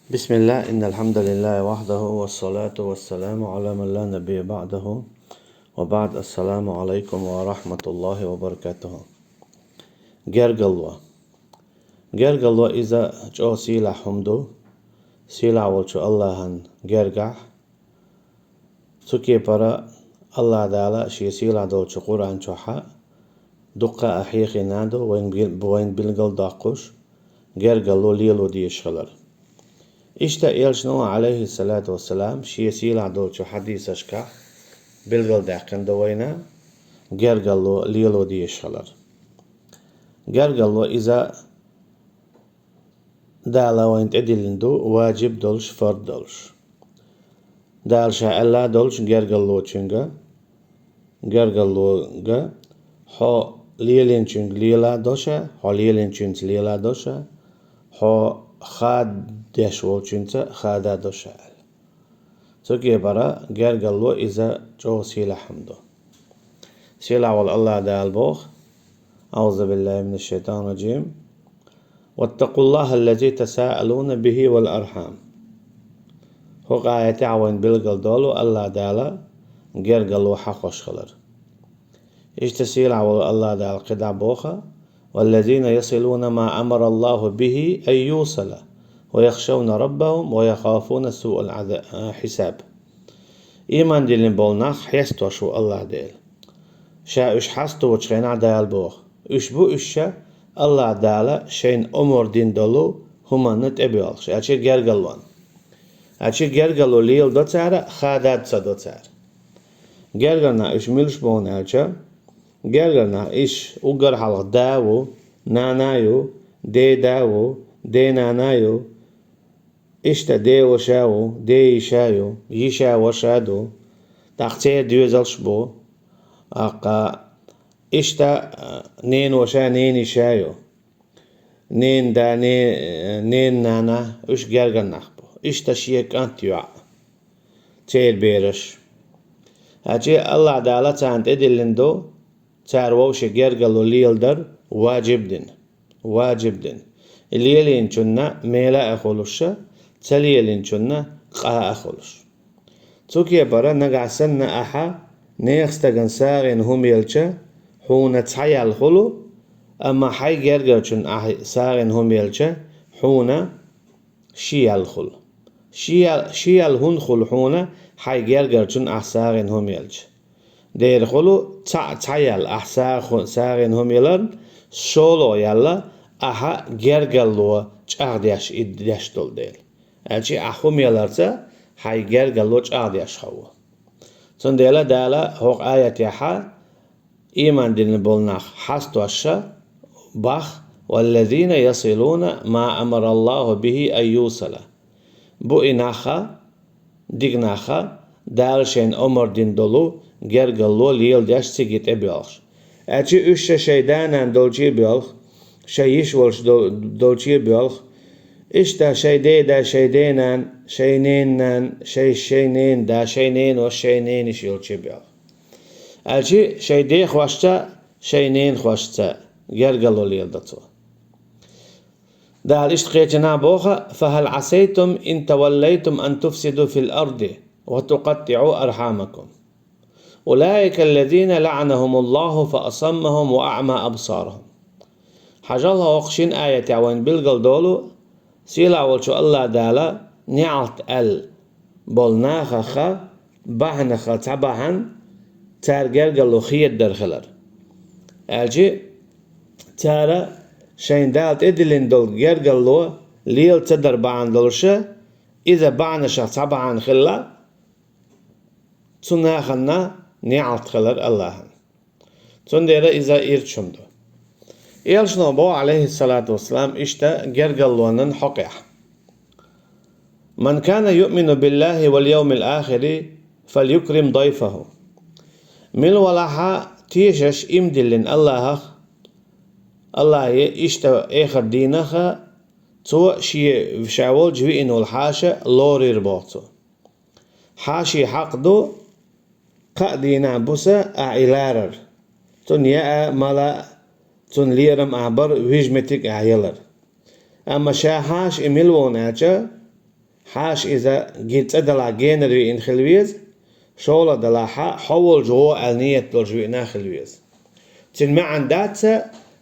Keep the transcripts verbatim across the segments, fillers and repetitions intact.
بسم الله، إن الحمد لله وحده، والصلاة والسلام على من لا نبي بعده، وبعد، السلام عليكم ورحمة الله وبركاته. Гергарло. Гергарло иза чӀогӀа сийлахь хӀума ду, сийлахь волчу Аллахьан гергахь. Цу кепара Аллахь Дала шен сийлахь долчу Къуръан чохьа дуккха а хьехийнадо вайн бил-, вайн билгалдоккхуш, гергарло лело дезаш хилар. Иштта Элчано, Ӏалайхиссалату вассалам, шен сийлахь долчу хьадисашкахь билгалдаьккхина до вайна гергарло лело дезаш хилар. Гергарло иза Дала вайн тӀедиллина ду, важиб долуш, фард долуш. Дала Ша аьлла долчу гергарлочуьнга, гергарлога, хьо лелинчуьнга лела до Ша, хьо лелинчуьнца лела до Ша, хьо хададеш волчуьнца хада до Ша аьлла. Цу кепара гергарло иза чӀогӀа сийлахь хӀума ду. Сийлахь волу Аллахь Дала боху: أعوذ بالله من الشيطان الرجيم. واتقوا الله الذي تساءلون به والأرحام. ХӀокху аятехь вайна билгалдолу Аллахь Дала гергарло хьахош хилар. Иштта сийлахь волу Аллахь Дала кхидӀа боху: والذين يصلون ما أمر الله به أن يوصل ويخشون ربهم ويخافون سوء العذا-، حساب. Ийман диллина болу нах хьестош ву Аллахь Дела. Ша уьш хьасточу хенахь Дала боху: уьш бу уьш ша Аллахь Дала шайна омар дина долу хӀуманна тӀебоьлхуш, аьлча гергарлонна. Аьлча гергарло леладо цара, хадад ца до цара. Гергара нах уьш муьлш бу аьлча, гергара нах уьш уггар хьалха да ву, нана ю, деда ву, денана ю, иштта деваша ву, дейиша ю, йиша ваша ду, тӀаккха церан доьзалш бу, аккха иштта, а, ненаваша, нениша ю. Ненан да, не-, ненан нана, уьш гергара нах бу. Иштта шен кӀант, йоӀ, церан бераш. Аьлча Аллахь Дала царна тӀедиллина ду, цара вовшийн гергарло леладар важиб дина. Важиб дина. И лелийначунна мела а хуьлуш, ца лелийначунна къа а хуьлуш. Цу кепара нагахь санна ахьа нехан стагана сагӀина хӀума елча, хьуна цхьа ял хуьлу, амма хьайн гергарчунна ахьа сагӀина хӀума елча, хьуна ши ял хуьлу. Ши ял, ши ял хӀунда хуьлу хьуна хьайн гергарчунна ахьа сагӀина хӀума елча? Дера хуьлу цхьаъ цхьа ял ахьа сагӀа-, сагӀина хӀума еларна, шолгӀа ял ахьа гергарло чӀагӀдеш и деш долу дела. Аьлча ахьа хӀума яларца хьайн гергарло чӀагӀдеш хьо ву. Цундела Дала хӀокху аятехьа ийман дина болу нах хьастош бах: والذين يصلون ما أمر الله به أن يوصل. Бу и наха, дика наха, Дала шайна омар дина долу гергарло леладеш цига тӀебоьлхуш. Аьлча уьш ша шайн да-нана долчий боьлху, шайн йиш волуш дол-, долчий боьлху, иштта шайн деда, шайн денан, шайн ненан нана, шайн, шайн ненан да, шайн ненаваша, шайн нениш йолчий боьлху. Аьлча шайн дехошца, шайн ненахошца гергарло леладо цо. Дала иштта кхечанхьа боху: فهل عسيتم إن توليتم أن تفسدوا في الأرض وتقطعوا أرحامكم. أولئك الذين لعنهم الله فأصمهم وأعمى أبصارهم. Хьажал хӀокху шина аятехь вайна билгалдолу, сийлахь волчу Аллахь Дала неӀалт аьлла болу нахаха, бахьанаха цхьа бахьана цара гергарло хедадар хилар. Аьлча цара шайн Дала тӀедиллина долу гергарло лела ца дар бахьана долуша, иза бахьанашах цхьа бахьана хилла, цу нахана неӀалт хилар Аллахьан. Цундела иза ирча хӀума ду. Элчано боху, Ӏалайхиссалату вассалам, иштта гергарлонан хьокъехь: من كان يؤمن بالله واليوم الآخر فليكرم ضيفه. Мила валахьа тешаш ийман диллина Аллахьах, Аллахье иштта эхар дийнах, цо шен ша волчу виъна волу хьаша лорийра боху цо. Хьаший хьакъ ду, кхаа дийнахь буса ахь и ларар. Цунна яа, мала, цунна лерам ахь бар, вижа меттиг ахь ялар. Амма ша хьаша и мила вон аьлча, Хьаша иза ги-, цӀа далахь генара веана хила веза, шолгӀа далахь хьо волчу гӀо аьлла ниет долуш веана хила веза. Цуьнан маьӀна дац,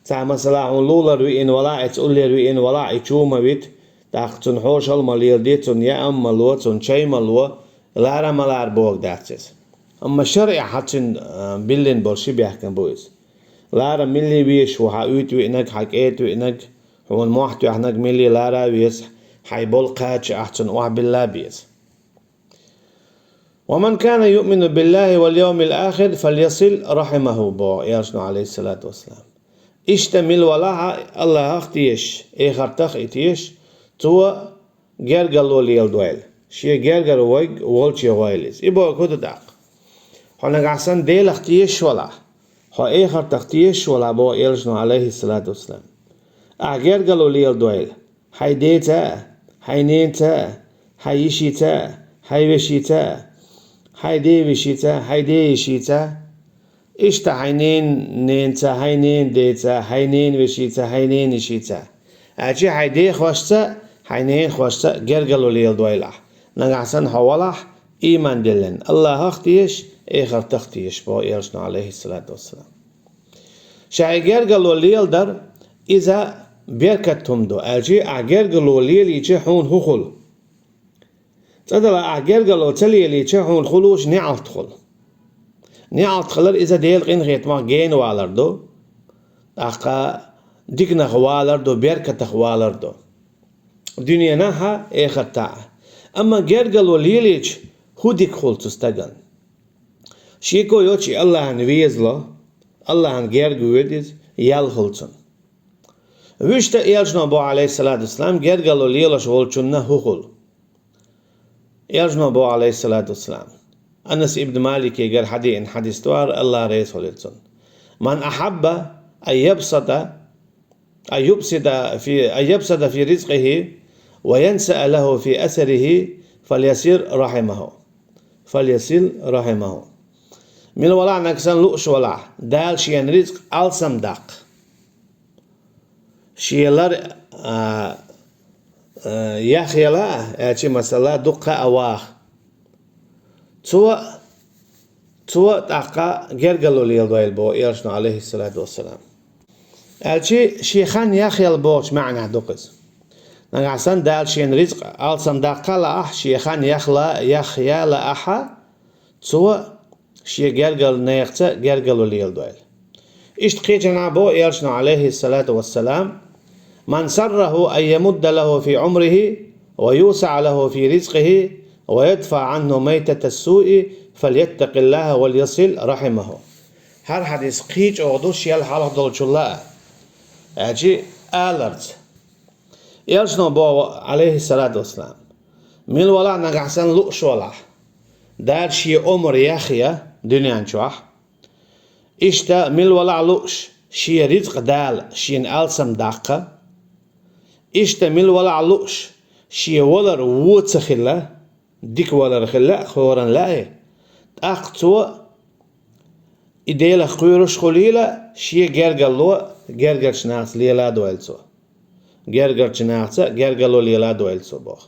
цхьа масала хьуна лулара веана валахь, эца уллера веана валахь, и чу ма вита, тӀаккха цунна хьошалла ма леладе, цунна яа ма ло, цунна чай ма ло, лара ма лара бохург дац иза. Амма шарӀехь хьан цуьнан, а, биллина болу ши бехкам бу иза. Лара милли везаш ву, хьан уьйтӀа веанарг, хьан кӀета веанарг, хьуна мохь тоьхнарг милли лара а веза, хьайн болу кхача ахь цунна охьабилла а беза. «Ва ман кана юъмину биллахи вал йовмил ахир, фальясил рахимаху», боху Элчано, алейхиссалату вассалам. Иштта мила валахь а, Аллахах а тешаш, эхартах а и тешаш, цо гергарло леладойла, шен гергара вайга волче гӀойла иза. И бохург хӀун ду тӀаккха? Хьо нагахь санна Делах тешаш валахь, хьо эхартах тешаш валахь, боху Элчано, алейхиссалату вассалам, ахь гергарло леладойла хьайн деца а, хьайн ненаца а, хьайн йишица а, хьайн вешица а, хьайн ден вешица а, хьайн ден йишица а, иштта хьайн ненан ненаца, хьайн ненан деца, хьайн ненан вешица, хьайн ненан йишица. Аьлча хьайн дехошца, хьайн ненахошца гергарло леладойла ахь, нагахь санна хьо валахь, ийман диллина, Аллахах а тешаш, эхартах а тешаш, боху Элчано, алейхиссалату вассалам. Ша и гергарло леладар, иза беркат хӀума ду, аьлча ахь гергарло лелийча хьуна хӀун хуьлу? ЦӀа далахь ахь гергарло ца лелийча, хьуна хуьлуш неӀалт хуьлу. НеӀалт хилар иза Делан къинхетамах гена валар ду, тӀаккха диканах валар ду, беркатах валар ду. Дуьненахь а, эхартахь а. Амма гергарло лелийча, хӀун дика хуьлу цу стагана? Шеко йоцуш и Аллахьан везало, Аллахьан герга воьду иза, ял хуьлу цунна. Вуьшта Элчано боху, алейхиссалату вассалам, гергарло лелош волчунна хӀун хуьлу? Элчано боху, алейхиссалату вассалам, Анас ибн Маликегара хьадеана хьадис ду хӀара, Аллах реза хуьлийла цунна: «Ман ахьабба ан ябсата, ан юбсита фи, ан ябсата фи ризкъихи ва янсаа лаху фи асарихи, фальясир рахимаху». Фальясил рахимаху. Мила валахь нагахь санна лууш валахь, Дала шена ризкъ алсам даккха, шен лар, а, а, яхъяла а, аьлча, масала, дуккха а ваха. Цо, цо тӀаккха гергарло леладойла боху Элчано, алейхиссалату вассалам. Аьлча, шен хан яхъяла бохучу маьӀнехь ду-кх иза. Нагахь санна Дала шена ризкъ алсам даккха а лаахь, шен хан яхъяла, яхъяла ахьа, цо шен гергара нехаца гергарло леладойла. Иштта кхечанхьа боху Элчано, алейхиссалату вассалам: «Ман сарраху ан ямудда лаху фи умрихи ва юсаа лаху фи ризкъихи ва ядфаа анху майтата суи, фальяттакъиллаха вальясил рахимаху». ХӀара хьадис кхин а чӀогӀа ду шел хьалха долчул а, аьлча аларца. Элчано боху, алейхиссалату вассалам: мила валахь нагахь санна лууш валахь, Дала шен омра яхъян дуьнен чохь, иштта мила валахь лууш, шен ризкъ Дала шена алсам даккха, иштта мила валахь лууш, шен валар вон ца хилла, дика валар хилла а, хӀоранна лаьий, тӀаккха цо и Делах кхоьруш а хуьлийла, шен гергарло гергарчу нахаца лела а дойла цо. Гергарчу нахаца гергарло лела а дойла цо боху.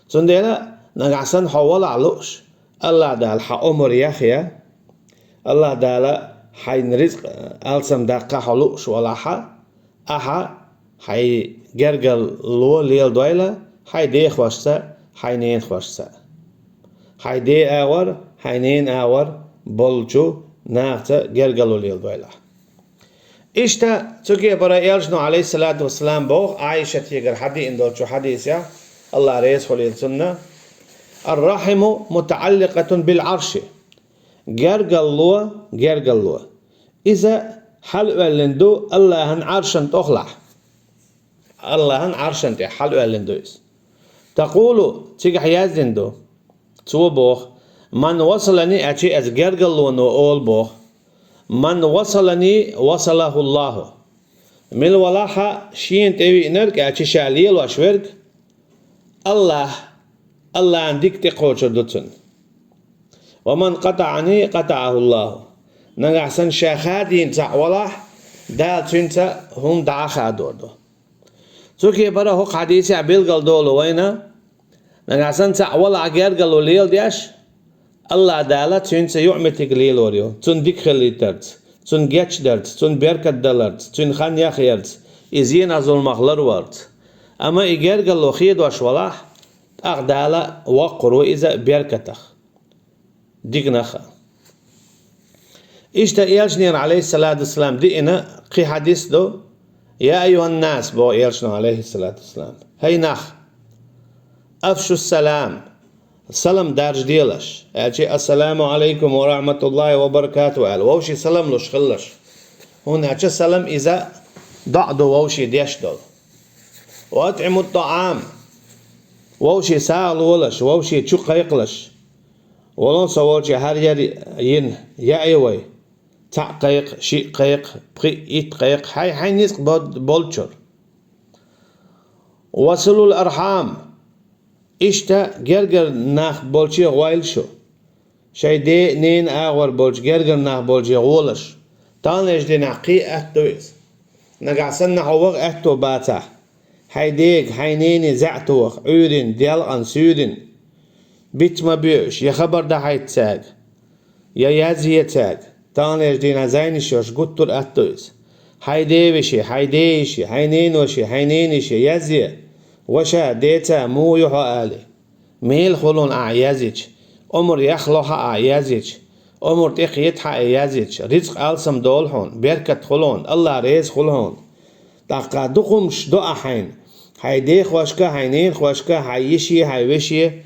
Цундела нагахь санна хьо валахь лууш, Аллах Дала хьан омра яхъян, Аллах Дала хьайн ризкъ алсам даккха хьо лууш валахьа, ахьа хьайн гергарло леладойла хьайн дехошца, хьайн ненахошца. Хьайн ден агӀор, хьайн ненан агӀор болчу нахаца гергарло леладойла ахьа. Иштта цу кепара Элчано, алейхиссалату вассалам, боху Ӏайшатегара хьадеана долчу хьадисехь, Аллах реза хуьлийла цунна: «Ар-рахиму мутаӀалликъатун бил-Ӏарши». Гергарло, гергарло. Иза хьалаоьллина ду Аллахьан Ӏаршан тӀехула. Аллахьан Ӏаршан тӀехь хьалаоьллина ду иза. Такъулу, цигахь яздина ду. Цо боху: «Ман васалани», аьлча, иза гергарлоно олу боху: «Ман васалани, васалахуллаху». Мила валахьа шена тӀевиънарг, аьлча, ша лелош верг, Аллах, Аллахьан дика тӀекхочур ду цунна. «Ва ман къатаӀани, къатаӀахуллаху». Нагахь санна ша хадийна цхьаъ валахь, Дала цуьнца хӀума дӀа а хадор ду. Цу кепара хӀокху хьадисехь билгал долу вайна, Нагахь санна цхьаъ валахь гергарло леладеш, АллахӀ Дала цуьнца юкъаметтиг лелор ю, цунна дика хилийтарца, цунна гечдарца, цунна беркат даларца, цуьнан хан яхъярца, и зенах, зуламах ларварца. Амма и гергарло хедош валахь, тӀаккха Дала воккхур ву иза беркатах, диканах а. Иштта элчанера, Ӏалайхиссалату вассалам, деана кхин хьадис ду: «Я айюханнас», — боху элчано, Ӏалайхиссалату вассалам, — «хӀай нах, афшуссалам, салам даржаделаш», аьлча, «Ассаламу Ӏалайкум ва рахьматуллахӀи ва баракатухӀу», аьлла, вовшийн салам луш хилалаш. ХӀунда аьлча салам иза доӀа ду вовшийн деш долу. «Ва атӀимут-тӀаӀам», вовшийн сагӀа лолаш, вовшийн чу кхайкхалаш. Валон со волчу хӀара яр йина, яа вай. Цхьаъ кхайкха, шиъ кхайкха, пхиъ, итт кхайкха, хьайн-хьайн ницкъ бо-, болчуьра. «Ва силул архьам», иштта гергара нах болче гӀойла шу. Шайн ден, ненан агӀор болчу гергара нах болче гӀолаш. Таханлерчу дийнахь кхин а атта ду иза. Нагахь санна хьо ваха аьтто бацахь, хьайн дега, хьайн нене заьӀ тоха, Ӏуьйрина, делкъана, суьйрина. Биц ма бе уьш, я хабар дахьийта цаьрга, я язъе цаьрга. Таханлерчу дийнахь зайнаш йолуш гуттар а атта ду иза. Хьайн девеши, хьайн дейиши, хьайн неноши, хьайн нениши язъе, ваша, деца, муха ю хьо али. Мел хуьлун ахь язйича, омра яхло хьан ахь язйича, омра тӀекхета хьан и язйича, рицкъ алсам долу хьуна, беркат хуьлу хьуна, АллахӀ реза хуьлу хьуна. ТӀаккха дукха хӀумаш до ахь хьайна, хьайн дехошка, хьайн ненахошка, хьайн йише, хьайн веше,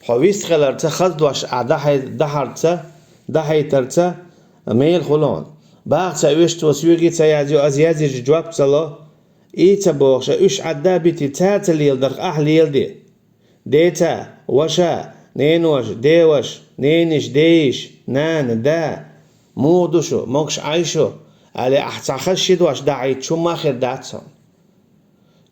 хьо вистхиларца, хаза дош ахь дахьай-, дахьарца, дахьийтарца мел хуьлу хьуна. Баха ца оьшу, цо соьга ца язйо, аса язйича жоп ца ло, и ца бохуш, уьш Ӏадда а битий, цара ца леладарх ахь леладе. Деца, ваша, ненош, деваш, нениш, дейиш, нана, да, муха ду шу, могуш Ӏай шу, али ахь цхьа хаза ши дош дахьийташ хӀумма а хир дац хьуна.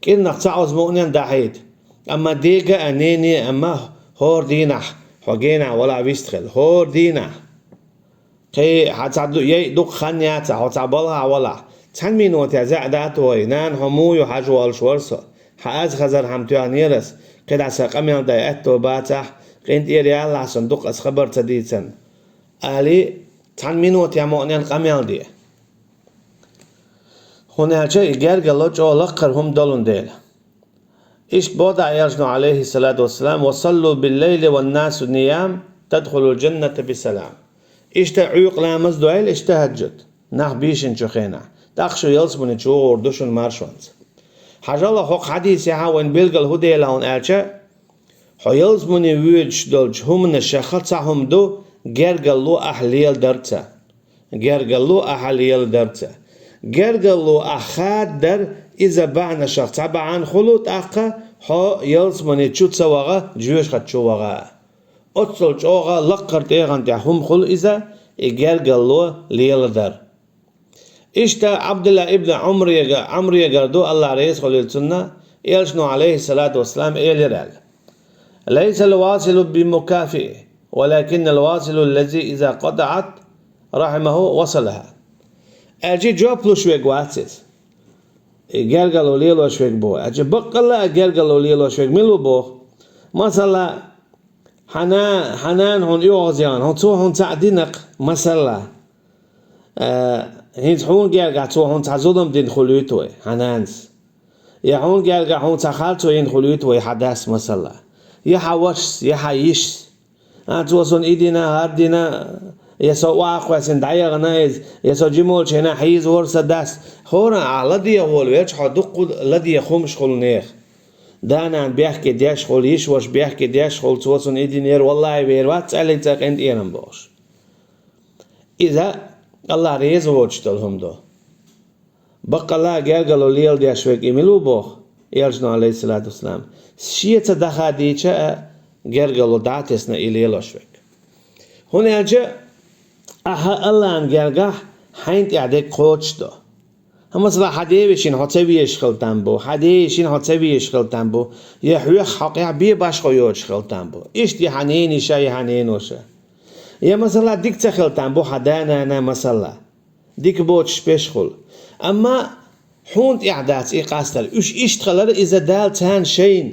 КӀирнах цхьа оза мукъанен дахьийта, амма дега а, нене а, амма хӀора дийнахь, хьо генахь валахь вистхила, хӀора дийнахь. Кхин хьан цхьа ду-, яй дукха хан яцахь, хьо цхьа балхахь валахь, цхьана минотехь заьӀ дац вай, нана, хьо муха ю, хьажа волуш вара со. Хьан аз хазархьама тоьхнера ас, кхидӀа сан къамел дай аьтто бацахь, къинтӀера ялалахь суна, дукха ас хабар ца дийцина, али, цхьана минотехь мукъанен къамел де. ХӀунда аьлча и гергарло чӀогӀа лакхара хӀума долун дела. Иштта боху Элчано, Ӏалайхиссалату вассалам: «Ва саллу биллайли ван насу ниям, тадхулул джанната бисалам». Иштта Ӏуьйкъа ламаз дойла, иштта тахӀаджуд, нах бийшинчу хенахь, тӀаккха шу ялсамани чу гӀур ду шуна маршонца. Хьажал хӀокху хьадисехь вайн билгал хӀун дела хьуна аьлча, хьо ялсамани воьдуш долчу хӀуманашха цхьа хӀума ду гергарло ахь леладарца. Гергарло ахь леладарца. Гергарло ахь хададар иза бахьанашах цхьа бахьана хуьлу, тӀаккха хьо ялсамани чу ца ваха, жоьжахати чу ваха. Оццул чӀогӀа лакхара тӀегӀан тӀехь хӀума хуьлу иза, и гергарло леладар. Иштта Ӏабдулла ибн Ӏумрега-, Ӏамрегара ду, АллахӀ реза хуьлийла цунна, Элчано, Ӏалайхиссалату вассалам, элира аьлла: «Лайсал василу бимукафиъ, валакиннал василу ллази иза къатаӀат рахьимаху васалаха». Аьлча жоп луш верг вац иза. И гергарло лелош верг боху. Аьлча баккъалла а гергарло лелош верг мила ву боху? Масала, хьан на-, хьан нана хьуна оьгӀаз яхна, хьуна цо хьуна цхьаъ дина-кх, масала. Э, хӀинца хьуна гергахь цо хьуна цхьа зулам дина хуьлуьйту вай, хьан нанас. Я хьуна гергахь хьуна цхьа харцо йина хуьлуьйту вай, хьан дас, масала. Я хьан вашас, я хьан йишас. А, цо суна и дина, хӀара дина, я со охьакхоьссина дӀаяхана иза, я со жима волчу хенахь хьийзавора сан дас. ХӀоранна ахь ладегӀа волавелча, хьо дуккха ладегӀа хӀумаш хуьлу нехан. Да-нана бехке деш хуьлу, йиша-ваша бехке деш хуьлу, цо суна и динера, валлахӀи, вер вац цӀаьллиг цӀа къинтӀерам бохуш. Иза АллахӀ реза воцуш долу хӀума ду. Баккъалла а гергарло леладеш верг и мила ву боху, Элчано, Ӏалайхиссалату вассалам, шеца даха дийча а гергарло дӀа а тесна и лелош верг. ХӀунда аьлча ахьа АллахӀан гергахь хьайна тӀехь дерг кхочуш до. Хьан, масала, хьан девешин хьо ца везаш хила там бу, хьан дейишин хьо ца везаш хила там бу, я хьоьх хьокъехь бен башхо йоцуш хила там бу. Иштта я хьан нениш а, я хьан ненош а. Я, масала, дика ца хила там бу хьан да-нана, масала. Дика боцуш беш хуьлу. Амма хьуна тӀехь дац и къастар. Уьш иштта хилар иза Дала царна шайна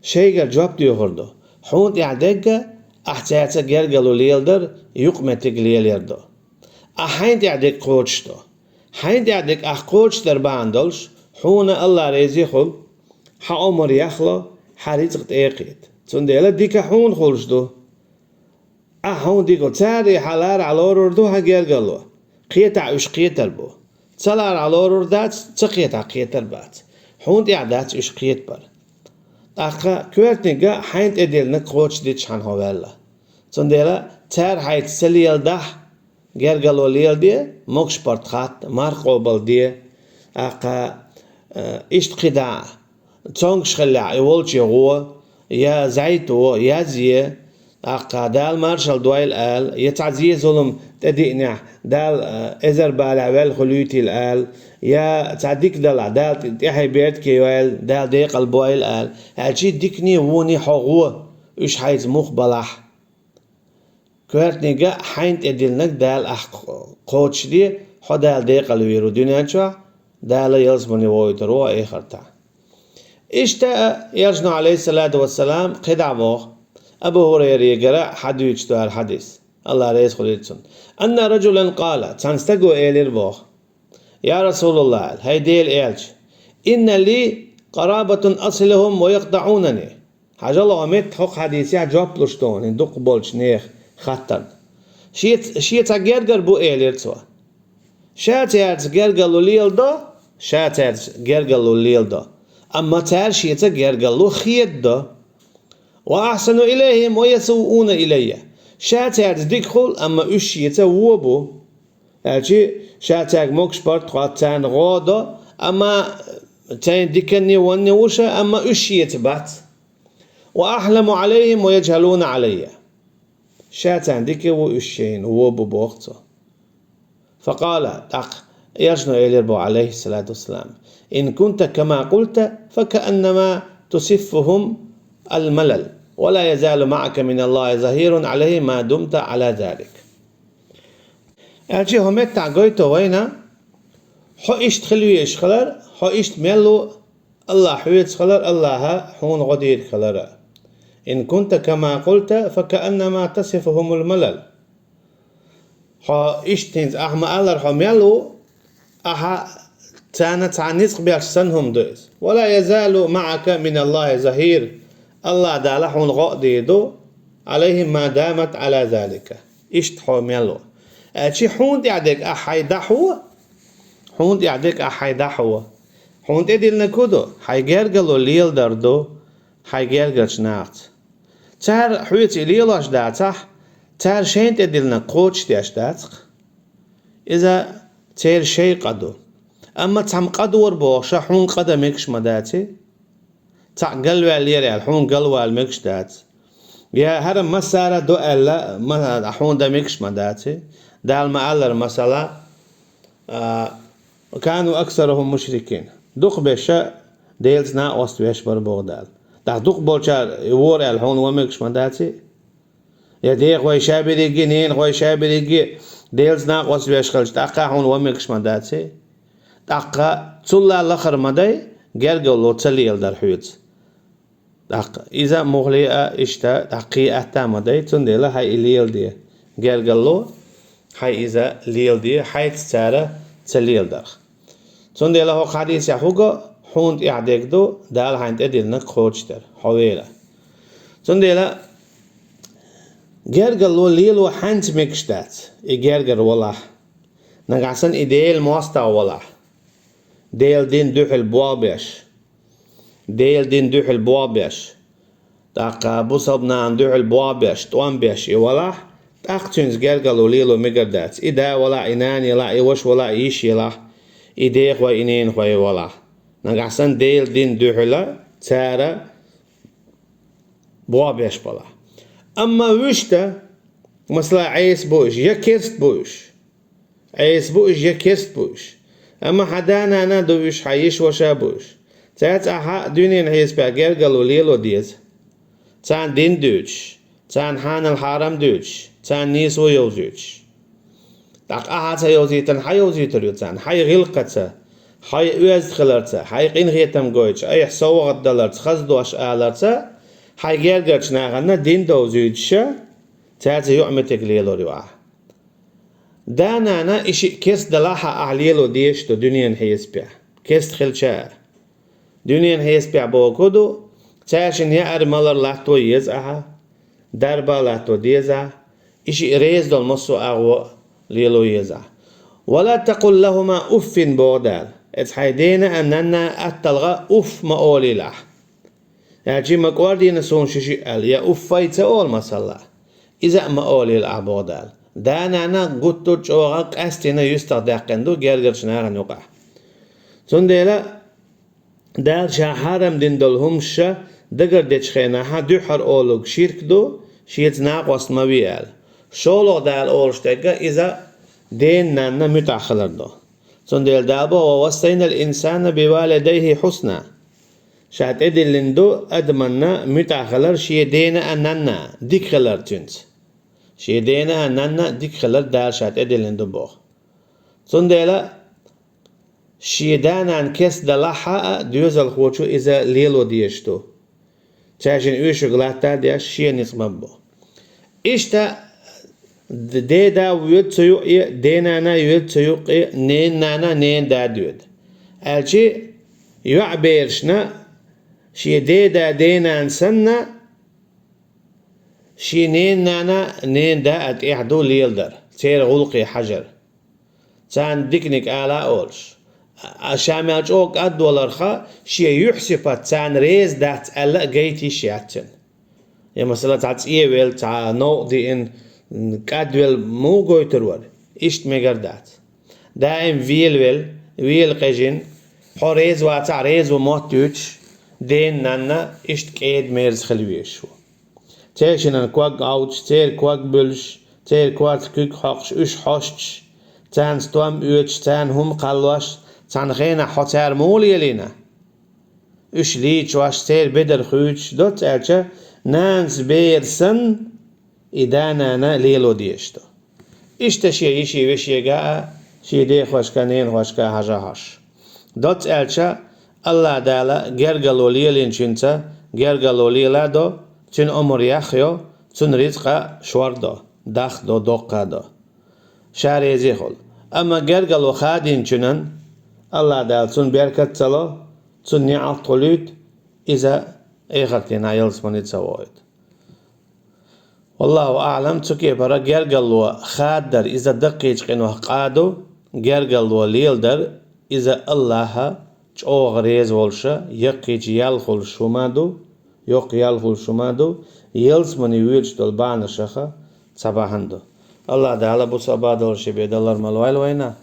шайгара жоп доьхур ду. Хьуна тӀехь дегга ахь цаьрца гергарло леладар юкъаметтиг лелаяр ду. Ахь хьайна тӀехь дерг кхочуш ду. Хьайна тӀехь дерг ахь кхочушдар бахьана долуш, хьуна Алла реза хуьлу, хьан омар яхло, хьан рицкъ тӀекхета. Цундела дика хьуна хуьлуш ду. Ахь хьуна дика, цара хьан ларахь лорур ду хьан гергарло. Кхетахь уьш кхетар бу. Ца ларахь лорур дац, ца кхетахь кхетар бац. Хьуна тӀехь дац уьш кхетабар. ТӀаккха коьртаниг а хьайна тӀедиллинарг кхочушдича хьан хьо ваьлла. Цундела цара хьайца ца леладахь, гергарло леладе, могуш-паргӀат хатта, марха къобалде, тӀаккха, э, иштта кхидӀа а, цомгуш хиллехь и волче гӀо, я зӀайто, я зе, тӀаккха Дала маршалла дойла ала, я цхьа зе-зулам тӀедиънехь, Дала, э, эзар балехь ваьлла хуьлуьйтийла ала, я цхьа дика далахь, Дала тӀе-, тӀаьхье беркате йойла, Дала декъал бойла ала. Аьлчи дикане, вонане хьо гӀо, уьш хьайца муха балахь. Коьртаниг а хьайна тӀедиллинарг Дала ахь кхочушде, хьо Дала декъалвийр ву дуьнен чохь, Дала ялсамане вохуьйтур ву хьо эхартахь. Иштта а Элчано, Ӏалайхиссалату вассалам, кхидӀа а боху, Абу ХӀурайрегара хьадуьйцуш ду хӀара хьадис, Алла реза хуьлийла цунна: «Анна раджулан къала», цхьана стага элира боху: «Я Расулаллах, хӀай Делан Элча, инна ли къарабатун асилухум ва якътаӀунани». Хьажал, хӀокху метта хӀокху хьадисехь жоп луш ду хьуна дукхахболчу нехан хаттарна. Шеца, шен цхьа гергар бу, элира цо. Ша цаьрца гергарло леладо, ша цаьрца гергарло леладо. Амма цара шеца гергарло хедадо. «Ва ахсану илайхим ва ясууна илайя». Ша цаьрца дика хуьлу, амма уьш шеца вон бу. Аьлчи ша цаьрга могуш-паргӀат хатта, царна гӀо до, амма цайна диканне, вонне ву ша, амма уьш шеца бац. «Ва ахьламу Ӏалайхим ва яджхьалуна Ӏалайя». Ша царна дика ву, уьш шайна вон бу, боху цо. Факъала, тӀаккха Элчано элира боху, Ӏалайхиссалату вассалам: «Ин кунта кама къулта, факааннама тусиффухум ал-малал, ва ла язалу маӀака миналлахи захирун Ӏалайхим ма думта Ӏала залик». Аьлчи хӀокху меттехь гойту вайна, хьо иштта хила везаш хилар, хьо иштта мел ву, Аллахь хьоьца хилар, Аллахьа хьуна гӀо дийриг хилар. «Ин кунта кама къулта, факааннама тасифухумул малал». Хьо иштта хӀинца ахь ма-аллара хьо мел ву, ахьа царна цхьа ницкъ беш санна хӀума ду иза. «Ва ла язалу маӀака миналлахи захир». Аллахь Дала хьуна гӀо а дийр ду, «Ӏалайхим ма дамта Ӏала залика». Иштта хьо мел ву. Аьлчи хьуна тӀехь дерг ахь хьайн дӀахьо, хьуна тӀехь дерг ахь хьайн дӀахьо. Хьуна тӀедиллинарг хӀун ду? Хьайн гергарло леладар ду, хьайн гергарчу нахаца. Цара хьоьца и лелош дацахь, цара шайна тӀедиллинарг кхочушдеш дац-кх. Иза церан шайн къа ду. Амма цхьамма къа дора бохуш, хьуна къа дан мегаш ма даций? Цхьаъ галваьллера аьлла, хьуна галвала мегаш дац. Я хӀара массара а до аьлла, ма-, хьуна дан мегаш ма даций? Дала ма-аллара, масала, а, «Ва кану аксарахум мушрикин». Дукхахберш Делаца накъост веш бара боху Дала. ТӀаккха дукхахболчара и вора аьлла, хьуна ван мегаш ма даций? Я дехой ша берриге, ненахой ша берриге Делаца накъост веш хилча, тӀаккха хьуна ван мегаш ма даций? ТӀаккха цул а лахара ма дай гергарло ца леладар хьоьца. ТӀаккха иза муххале а иштта, тӀаккха кхин атта а ма дай, цундела хьайн и леладе. Гергарло хьайн иза леладе, хьайца цара ца леладарх. Цундела хӀокху хьадисехь хӀун го, хьуна тӀехь дерг ду, Дала хьайна тӀедиллинарг кхочушдар, хьо вела. Цундела гергарло лело хьаьнца мегаш дац, и гергара валахь. Нагахь санна и Делан мостагӀа валахь. Делан дин дуьхьал болх беш. Делан дин дуьхьал болх беш. ТӀаккха бусалба нахана дуьхьал болх беш, тӀом беш и валахь, тӀаккха цуьнца гергарло лело мегар дац. И да валахь, и нана елахь, и ваша валахь, и йиша елахь, и дехой, и ненахой валахь. Нагахь санна Делан дин дуьхьала цара болх беш балахь. Амма вуьшта, масала, Ӏеса бу уьш, я керст бу уьш. Ӏеса бу уьш, я керст бу уьш. Амма хьан да-нана а ду уьш, хьан йиша-ваша а бу уьш. Цаьрца ахьа дуьненан хьесапехь гергарло лело деза. Царна дин дуьйцуш, царна хьанал-хьарам дуьйцуш, царна нийсо йовзуьйтуш. ТӀаккха ахьа ца йовзийтина, хьан йовзуьйтур ю царна? Хьайн гӀиллакхаца, хьайн оьзда хиларца, хьайн къинхетам гойтуш, айхьа совгӀат даларца, хаза дош аларца, Хьайн гергарчу нахана дин довзуьйтуш, цаьрца юкъаметтиг лелор ю ахь. Да-нана и шиъ керста далахь а ахь лело дезаш ду дуьненан хьесапехь, керста хилча а. Дуьненан хьесапехь бохург ду, цаьршинна яар-малар латто еза ахьа, дарба а латто деза ахьа, и шиъ реза долу массо а агӀо лело еза ахьа. «Ва ла такъул лахӀума уффин», боху Дала. Эцу хьайн дена а, нанна а атталгӀа уфф ма олийла ахь. Аьлча ма кӀордийна суна ши шиъ аьлла, я уффай ца олу масалла. Иза а ма олийла ахь, боху Дала. Да-нана гуттар а чӀогӀа къаьстина юьстах даьккхина ду гергарчу нахана юкъахь. Цундела Дала Ша хьарам дина долу хӀумаш ша дагардечу хенахь дуьххьара олург ширк ду, Шеца накъост ма ве аьлла. ШолгӀа Дала олуш дерг а иза дена-нанна муьтӀахь хилар ду. Цундела Дала боху: «Ва вассайнал инсана би валидайхи хьусна». Ша тӀедиллина ду адаманна муьтӀахь хилар шен дена а, нанна а, дика хилар цуьнца. Шен дена а, нанна а дика хилар Дала ша тӀедиллина ду боху. Цундела шен да-нана керста далахь а, доьзалхочо иза лело дезаш ду. Цаьршинна оьшург латта а деш, шен ницкъ ма бу. Иштта д-, деда воьду цу юкъе, дена-нана йоьду цу юкъе, нена-нана, нена-да доьду. Аьлча, йоӀ берашна шен деда, дена-нана санна, шен нена-нана, нена-да а тӀехь ду леладар, церан гӀуллакхе хьажар. Царна диканиг ала а олуш. А ша мел чӀогӀа кӀадваларха, шен юьхь-сипат царна реза дац аьлла а гайта йиш яц цуьнан. Я, масала, цхьа цӀе велла, цхьа новкъа диъна, кӀадвелла муха гойтур вара? Иштта мегар дац. Даим велавелла, вела къежина, хьо реза вацахь а, реза ву мотт юьтуш, дена-нанна иштта кӀеда-мерза хила везаш ву. Церан шинан ког Ӏовдуш, церан ког буьллуш, церан корта куьг хьокхуш, уьш хьоштуш, царна стом оьцуш, царна хӀума кхаллош, цхьана хенахь хьо цара муха лелийна? Уьш лийчош, церан бедар хуьйцуш, доцца аьлча, нанас бер санна, и да-нана лело дезаш ду. Иштта шен йиши-вешига а, шен дехошка, ненахошка а хьажа хьожуш. Доцца аьлча, АллахӀ Дала гергарло лелийначуьнца гергарло лела а до, цуьнан омра яхйо, цуьнан рицкъа шор до, дах до, доккха до. Ша реза хуьлу. Амма гергарло хадийначуьнан АллахӀ Дала цунна беркат ца ло, цунна неӀалт хуьлуьйту, иза эхартана ялсамане ца воуьйту. Валлаху аӀлам, цу кепара гергарло хададар иза даккхийчу къинойх къа ду, гергарло леладар иза АллахӀа чӀогӀа реза волуша, яккхийча ял хуьлуш хӀума ду, йоккха ял хуьлуш хӀума ду, ялсамане воьдуш долу бахьанашаха цхьа бахьана ду. АллахӀ Дала бусалба долуш бен далар ма лойла вайна.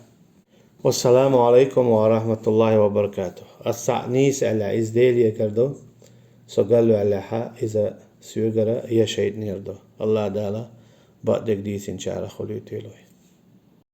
Вассаламу алайкум ва рахматуллахи ва баракатух. Ас цхьаъ нийса аьлла, иза Делегара ду, со галваьллехьа, иза соьгара я шайтӀанера ду. АллахӀ Дала бакъдерг дийцинчарах хуьлуьйтийла вай.